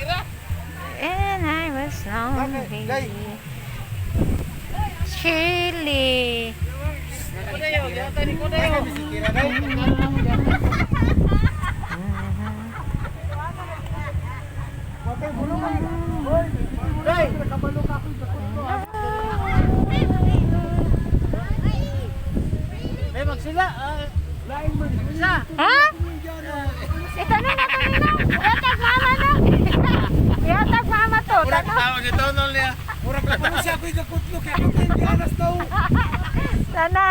And I was lonely. Day. Chili. Kira day. Day. May magsila. Ha? Ito na na, ito na. Yatag mama na. Yatag mama to. Murag Tana. tawag ito no niya. Murag na siya ako'y gakutlo kay ako tayo alas daw. Tana.